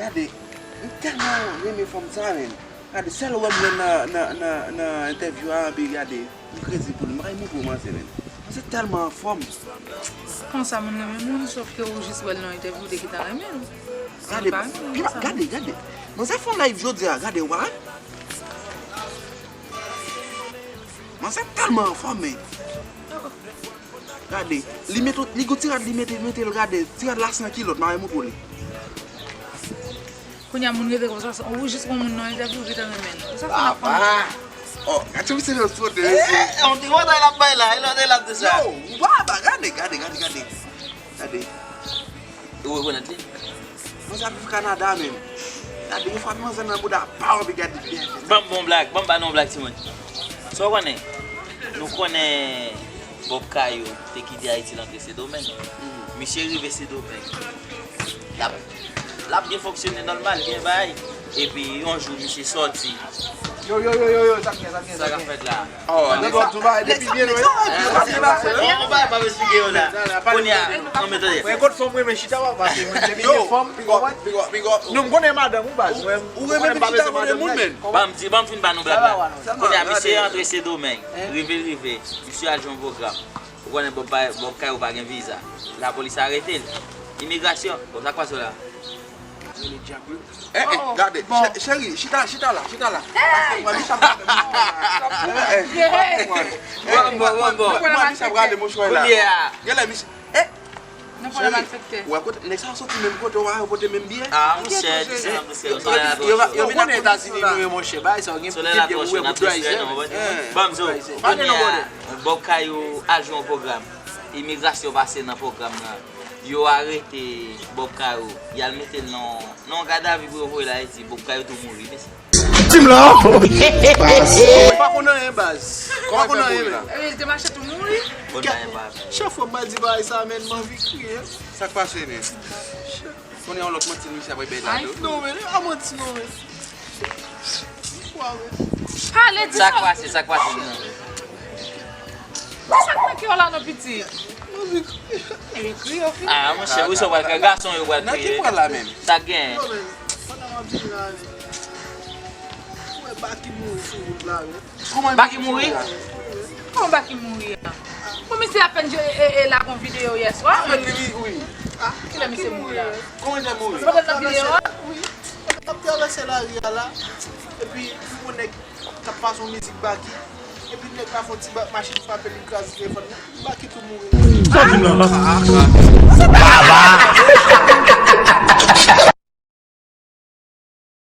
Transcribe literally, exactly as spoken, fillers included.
Gade, m tèlman renmen fanm sa, menn. Gade, sèl wè m wè nan, nan, nan, nan entèvyou a, epi gade, m kredi pou li. M pa ka montre w manzè, menn. Manzè tèlman anfòm. Konsa moun renmen moun, sòf ke ou jis wè l nan entèvyou, ou te gentan renmen l. Gade, gade, gade. Manzè fè yon live jodi a, gade, w pa wè? Manzè tèlman anfòm, menn. Gade, li mete, li gon ti rad li mete, mete l gade, ti rad la san kilòt, m a montre w li. Kounye a moun rete konsa, ou jis wè moun nan entèvyou ou gentan renmen l. Sa fè n ap konn. Oh, gade misye nan foto, mesye. Eh, on ti bòtay l ap bay la, e lòt e l ap di sa. Yo, ou pa ba, gade, gade, gade, gade. Gade. Ou rekonèt li? Manzè ap viv Kanada menm. Gade, yon fwa manzè nan bouda pa w, epi gade byen. Ban m bon blag, ban m ba nou yon blag, timoun. Sa w konnen? Nou konnen Bob Kayou te kite Ayiti, l antre Sendomeng. Misye rive Sendomeng. L ap, l ap byen fonksyone nòmal, byen bay. Epi yon jou, misye sòti. Yo, yo, yo, yo, yo, sa k gen, sa k gen, sa k gen. Sa k ap fèt la? Oh, nèg sa, nèg sa, nèg sa, nèg sa, yon bagay m ap esplike yo la. Kounye a, non, men tande. Mwen, kot fanm mwen, men chita, papa, se mwen, depi gen fanm, big up, big up, big up. Non, m konnen madanm ou, baz. Ou renmen vin chita kote moun, menn. Ban m di, ban m fin ba nou blag la. Kounye a, misye antre Sendomeng. Rive l rive. Misye al jwenn pwogram. Ou konnen Bob pa, Bob Kayou pa gen viza. Lapolis arete l. Imigrasyon. Bon, sa k pase w la? Rele djab wi. Eh, eh, gade, chè-, cheri, chita, chita la, chita la. Pase mwen, Michel ap gade mouchwa la. Eh, eh, pase mwen. Bon, bon, bon, bon. Pase mwen, Michel ap gade mouchwa la. Kounye a. Genlè, Michel, eh. Cheri, ou wè kote, nèg sa soti menm kote, ou wè yo pote menm biyè. Ah, monchè, di sa, monchè, solèy la twò cho. Yo konnen Etazini nou ye, monchè, bay sa, gen pye byen ou wè pou dwayzè. Ban m di w, kounye a, Bob Kayou al jwenn yon pwogram. Imigrasyon pase nan pwogram nan. Yo arete Bob Kayou, y al mete l nan, nan gadavi pou yo voye l Ayiti. Bob Kayou tou mouri, mesye. Di m la. Ou pa konn anyen, baz. Ou pa konn anyen, menm. Epi l te mache tou mouri. Chèf, ou pa di bagay sa, menm, m anvi kriye. Sa k pase, menm? Konnen yon lòt manti misye ap bay la tou. Non, menm, a manti, non, menm. Pale, di sa. Sa k pase, sa k pase, non? Sa k manke w la non, pitit? Ebyen, kriye w fini. Ah, monchè, wi, sa w pral fè, gason yo pral kriye. Nan ki pwen la menm? Sa k gen? Non, men, pandan m ap vini la, men, ou wè Baky mouri sou wout la, men. Kòman Baky mouri? Kòman Baky mouri a? Bon, misye apèn je, e, e, lage yon videyo yè swa. Apèn li, wi. Kilè misye mouri a? Kòman li fè mouri? Ou pa nan videyo a? Wi. L ap travèse lari a la, epi yon nèg t ap pase yon mizik Baky, epi nèg la fè yon ti ba-, machin frape l, li kraze telefòn nan, Baky tou mouri. Sa di m la. Baba!